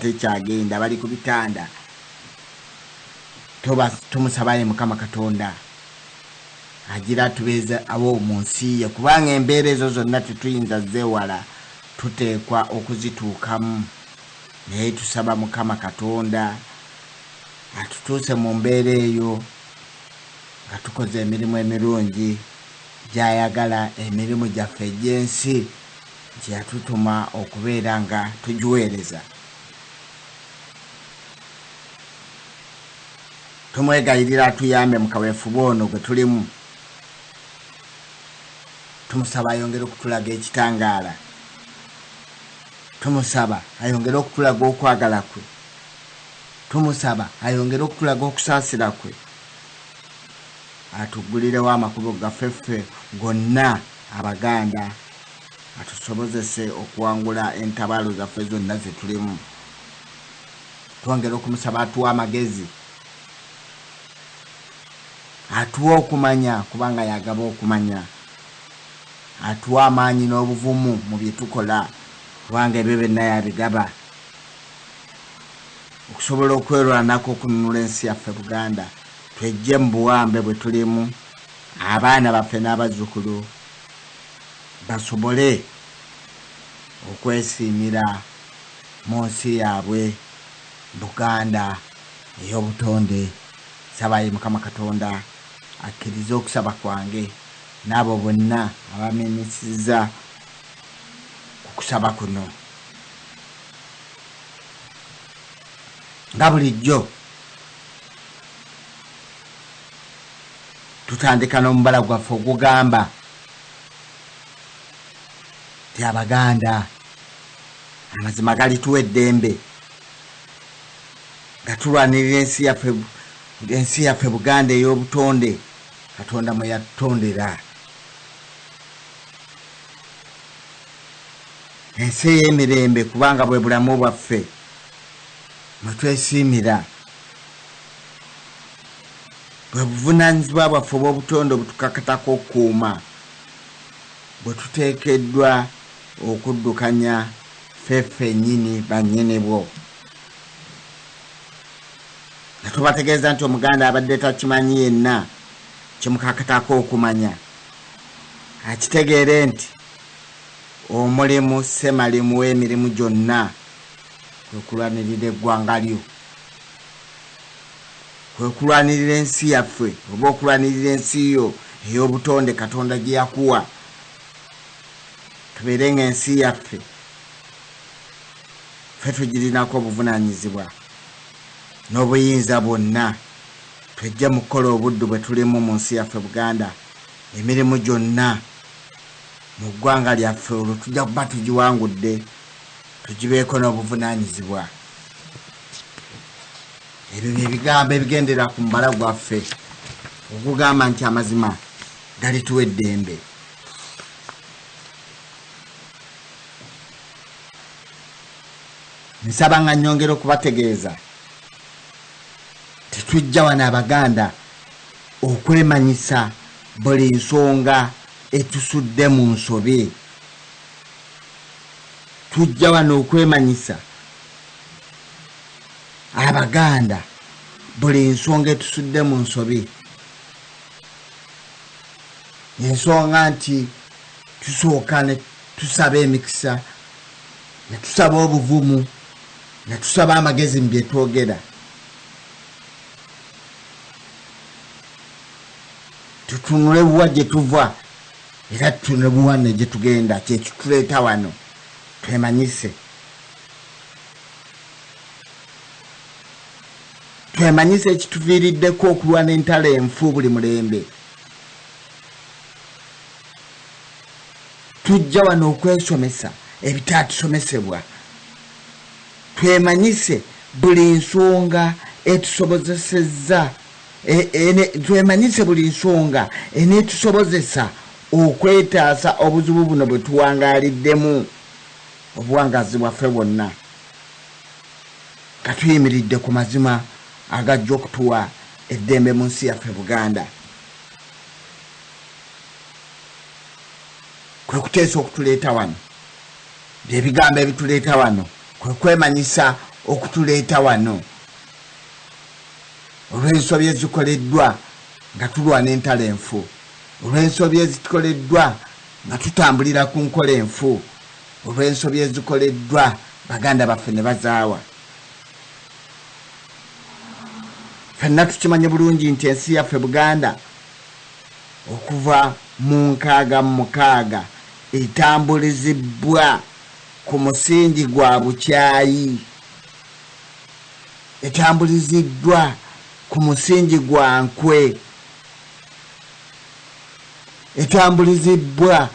Tekyagenda, bali ku bitanda. Tumusabaye Mukama Katonda agira atubeeze awo mu nsi ye, kubanga embeera ezo zonna tetuyinza zeewala, tuteekwa okuzituukamu. Naye tusaba Mukama Katonda atutuuse mu mbeera eyo nga tukoze emirimu emirungi gy'ayagala, emirimu gyaffe egy'ensi gye yatutuma okubeera nga tugiweereza. Tumwegayirira atuyambe mu kaweefube ono gwe tulimu. Tumusaba ayongere okutulaga ekitangaala, tumusaba ayongere okutulaga okwagala kwe, tumusaba ayongere okutulaga okusaasira kwe, atuggulirewo amakubo gaffe ffe gonna Abaganda, atusobozese okuwangula entabaalo zaffe zonna ze tulimu. Twongera okumusaba atuwe amagezi, atuwe okumanya, kubanga yagaba okumanya, atuwe amaanyi n'obuvumu mu bye tukola, kubanga ebyo byonna yabigaba, okusobola okwerwanako okununula ensi yaffe Buganda, twejje mu buwambe bwe tulimu, abaana baffe n'abazzukulu basobole okwesiimira mu nsi yaabwe Buganda ey'obutonde. Sabayi Mukama Katonda akkirize okusaba kwange n'abo bonna abamenyesezza ku kusaba kuno. Nga bulijjo tutandika n'omubala gwaffe ogugamba nti Abaganda amazima galituwa eddembe, nga tulwanirira ensi yaffe Buganda ey'obutonde Katonda mwe yatutondera, ensi ey'emirembe, kubanga bwe bulamu bwaffe mwe twesiimira, bwe buvunaanyizibwa bwaffe obw'obutonde obutukakatako okukuuma, bwe tuteekeddwa okuddukanya ffe ffennyini bannyini bwo. Nga tubategeeza nti Omuganda abadde takimanyi yenna kimukakatako okumanya, akitegeere nti omulimu ssemalimu w'emirimu gyonna kwe kulwanirira eggwanga lyo, kwe kulwanirira ensi yaffe, oba okulwanirira ensi yo ey'obutonde Katonda gye yakuwa, tubeere ng'ensi yaffe ffe tugirinako obuvunaanyizibwa n'obuyinza bwonna. Twejje mu kukola obuddu bwe tulimu mu nsi yaffe Buganda, emirimu gyonna mu ggwanga lyaffe olwo tujja kuba tugiwangudde, tugibeeko n'obuvunaanyizibwa. Ebyo bye bigambo ebigendera ku mubala gwaffe ogugamba nti amazima galituwa eddembe. Nsaba nga nnyongera okubategeeza tetujja wano Abaganda okwemanyisa buli nsonga etusudde mu nsobi. Tujja wano okwemanyisa Abaganda buli nsonga etusudde mu nsobi, ensonga nti tusooka ne tusaba emikisa, ne tusaba obuvumu, ne tusaba amagezi mu bye twogera. Tutunule buwa gye tuva era tutunule buwa ne gye tugenda, kye kituleeta wano twemanyise. Twemanyise ekituviiriddeko okulwana entalo enfu buli mulembe. Tujja wano okwesomesa ebitaatusomesebwa, twemanyise buli nsonga etusobozesezza, twemanyise buli nsonga eneetusobozesa okwetaasa obuzibu buno bwe tuwangaaliddemu obuwangaazi bwaffe bwonna, nga tuyimiridde ku mazima agajja okutuwa eddembe mu nsi yaffe Buganda. Kwe kuteesa okutuleeta wano, bye bigambo ebituleeta wano, kwe kwemanyisa okutuleeta wano olw'ensobi ezikoleddwa nga tulwana entalo enfu, olw'ensobi ezikoleddwa nga tutambulira ku nkola enfu, olw'ensobi ezikoleddwa baganda baffe ne bazaawa. Ffenna tukimanye bulungi nti ensi yaffe Buganda okuva mu 66 etambulizibbwa ku musingi gwa bukyayi, etambuliziddwa ku musingi gwa nkwe, etambulizibbwa